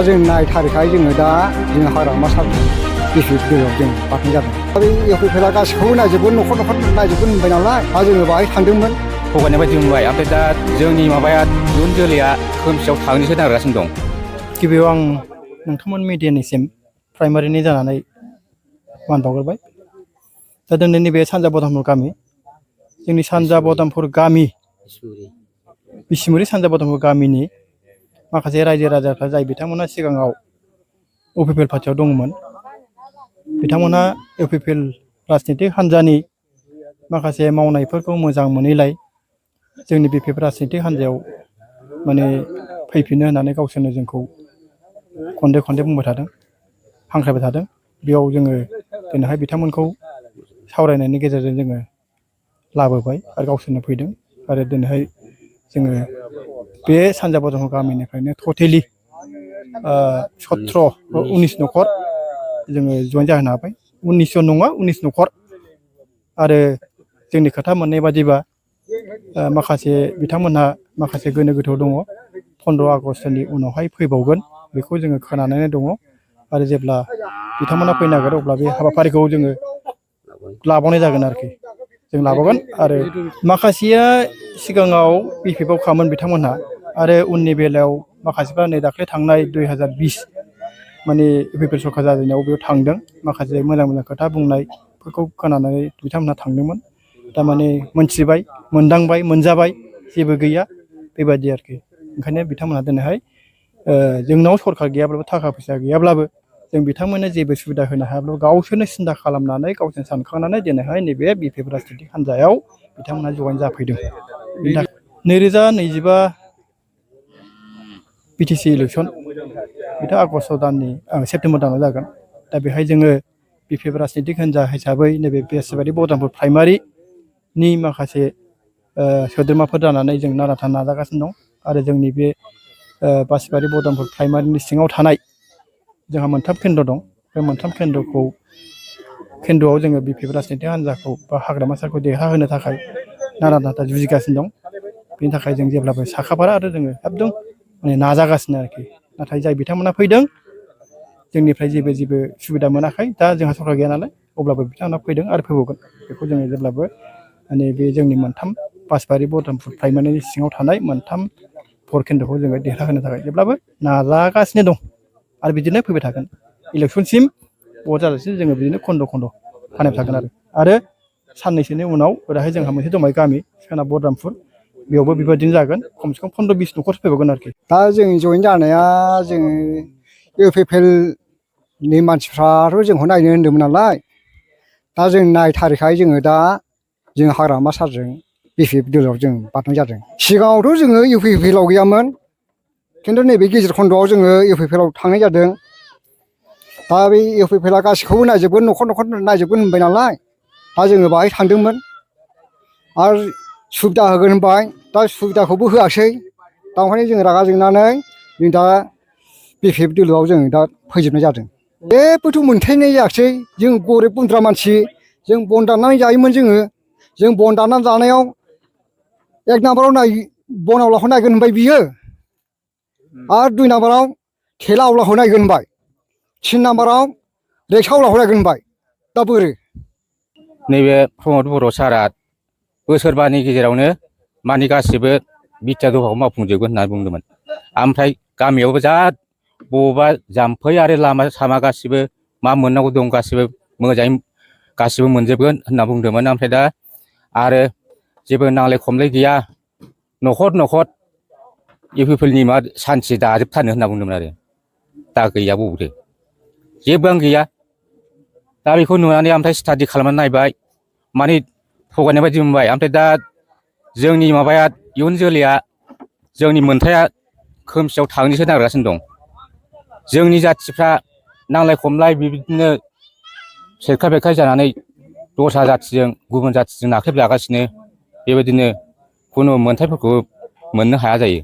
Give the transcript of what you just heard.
जों नायथारिखाय जोङो दा जों हाग्रामा सारजों बिसिएफ दोलोआव जों बारनाय जादों। दा बे इउपिपिएलआ गासिखौबो नायजोबगोन, न'खर न'खर नायजोबगोन होनबाय नालाय, दा जोङो बाहाय थांदोंमोन। थगायनाय बायदि मोनबाय। ओमफ्राय दा जोंनि माबाया इयुन जोलैया खोमसियाव थांनोसो नागिरगासिनो दं। गिबियाव आं नोंथांमोन मिडियानिसिम प्राइमारिनि जानानै मान बावग्रोबाय। दा दिनैनि बे सानजा बदामपुर गामि, जोंनि सानजा बदामपुर गामि बिसमुरि सानजा बदामपुर गामिनि माखासे रायजो राजाफ्रा जाय बिथांमोना सिगाङाव इउपिपिएल पार्टियाव दङमोन, बिथांमोना इउपिपिएल राजनितिक हान्जानि माखासे मावनायफोरखौ मोजां मोनैलाय जोंनि बिपिएफ राजनितिक हान्जायाव माने फैफिनो होननानै गावसोरनो जोंखौ खनले खनले बुंबाय थादों, हांख्रायबाय थादों। बेयाव जोङो दिनैहाय बिथांमोनखौ सावरायनायनि गेजेरजों जोङो लाबोबाय आरो गावसोरनो फैदों। आरो दिनैहाय जोङो बे सानजा बदामपुर गामिनिफ्रायनो टटेलि 19 न'खर जोङो जइन जाहोनो हाबाय। 19 जन नङा, 19 न'खर। आरो जोंनि खोथा मोननाय बादिबा माखासे बिथांमोनहा माखासे गोनो गोथो दङ। 15 आगस्टनि उनावहाय फैबावगोन बेखौ जोङो खोनानानै दङ। आरो जेब्ला बिथांमोना फैनो नागिरो अब्ला बे हाबाफारिखौ जोङो लाबावनाय जागोन आरोखि, जों लाबावगोन। आरो माखासेया सिगाङाव बिपिएफआव खामोन बिथांमोनहा, आरो उननि बेलायाव माखासेफ्रा नै दाख्लै थांनाय 2020 माने इउपिपिएल सरकार जाजेननायाव बेयाव थांदों। माखासे मोजां मोजां खोथा बुंनायफोरखौ खोनानानै बिथांमोनहा थांदोंमोन। थारमाने मोनथिबाय, मोनदांबाय, मोनजाबाय जेबो गैया बेबायदि आरोखि। ओंखायनो बिथांमोनहा दिनैहाय जोंनाव सरकार गैयाब्लाबो, थाखा फैसा गैयाब्लाबो, जों बिथांमोननो जेबो सुबिदा होनो हायाब्लाबो गावसोरनो सिन्था खालामनानै, गावसोरनो सानखांनानै दिनैहाय नैबे बिपिएफ राजनितिक हान्जायाव बिथांमोनहा जइन जाफैदों। 2025 बिटिसि इलेक्सन बेथ' आगस्ट दाननि सेप्तेम्बर दानाव जागोन। दा बेहाय जोङो बिपिएफ राजनितिक हान्जा हिसाबै नैबे बेसबारि बदामपुर प्राइमारिनि माखासे सोद्रोमाफोर जानानै जों नाराथा नाजागासिनो दं। आरो जोंनि बे बासबारि बदामपुर प्राइमारिनि सिङाव थानाय जोंहा मोनथाम केन्द्र दं। बे मोनथाम केन्द्रआव जोङो बिपिएफ राजनितिक हान्जाखौ बा हाग्रामा सारखौ देरहाहोनो थाखाय नारा नाथा जुजिगासिनो दं। बेनि थाखाय जों जेब्लाबो साखाफारा आरो जोङो एकदम माने नाजागासिनो आरोखि। नाथाय जाय बिथांमोना फैदों जोंनिफ्राय जेबो सुबिदा मोनाखै। दा जोंहा सरकार गैया नालाय, अब्लाबो बिथांमोना फैदों आरो फैबावगोन। बेखौ जोङो जेब्लाबो माने बे जोंनि मोनथाम बासबारि बदामपुर प्राइमारिनि सिङाव थानाय मोनथाम भट केन्द्रखौ जोङो देरहाहोनो थाखाय जेब्लाबो नाजागासिनो दं। आरो बिदिनो फैबाय थागोन। इलेक्सनसिम भट जाजासिम जोङो बिदिनो खन्द' फानायबाय थागोन। आरो साननैसोनि उनाव ओरैहाय जोंहा मोनसे दंबाय गामि सोनाब बदामपुर, बेयावबो बेबायदिनो जागोन। खमसे खम 15-20 न'खरसो फैबावगोन आरोखि। दा जों जइन जानाया जोङो इउपिपिएलनि मानसिफ्राथ' जोंखौ नायनो होन्दोंमोन नालाय, दा जों नायथारिखाय जोङो दा जों हाग्रामा सारजों बिपिएफ दोलोआव जों बारनाय जादों। सिगाङावथ' जोङो इउपिपिएलआव गैयामोन, खिन्थु नैबे गेजेर खन्द'आव जोङो इउपिपिएलआव थांनाय जादों। दा बे इउपिपिएलआ गासिखौबो नायजोबगोन, न'खर न'खर नायजोबगोन होनबाय नालाय, दा जोङो बाहाय थांदोंमोन। आरो सुबिदा होगोन होनबाय, दा सुबिदाखौबो होआसै। दा ओंखायनो जों रागा जोंनानै जों दा बिपिएफ दोलोआव जों दा फैजोबनाय जादों। जेबोथ' मोनथायनाय जायाखिसै। जों गरिब गुन्द्रा मानसि, जों बन दाननानै जायोमोन। जों बन दाननानै जानायाव 1 नाम्बाराव बन आवलाखौ नायगोन होनबाय बियो, आरो 2 नाम्बाराव थेला आवलाखौ नायगोन होनबाय, 3 नाम्बाराव रिक्सा आवलाखौ नायगोन होनबाय। दा बोरो? नैबे प्रमद बर' सारआ बोसोरबानि गेजेरावनो मानि गासिबो बिथा दफाखौ मावफुंजोबगोन होननानै बुंदोंमोन। ओमफ्राय गामियावबो जा बबावबा जाम्फै आरो लामा सामा गासिबो मा मोननांगौ दं गासिबो मोजाङै गासिबो मोनजोबगोन होनना बुंदोंमोन। ओमफ्राय दा आरो जेबो नांलाय खमलाय गैया, न'खर न'खर इउपिपिएलनि मा सान्थि दाजोबथारनो होनना बुंदोंमोन। आरो दा गैया, बबावथो जेबोआनो गैया। दा बेखौ नुनानै ओमफ्राय स्टाडि खालामनानै नायबाय, माने थगायनाय बायदि मोनबाय। ओमफ्राय दा जोंनि माबाया इयुन जोलैया, जोंनि मोन्थाया खोमसियाव थांनोसो नागिरगासिनो दं। जोंनि जाथिफ्रा नांलाय खमलाय बिदिनो सेरखाय बेरखाय जानानै दस्रा जाथिजों, गुबुन जाथिजों नाख्रेबजागासिनो। बेबायदिनो खुनु मोन्थायफोरखौ मोननो हाया जायो।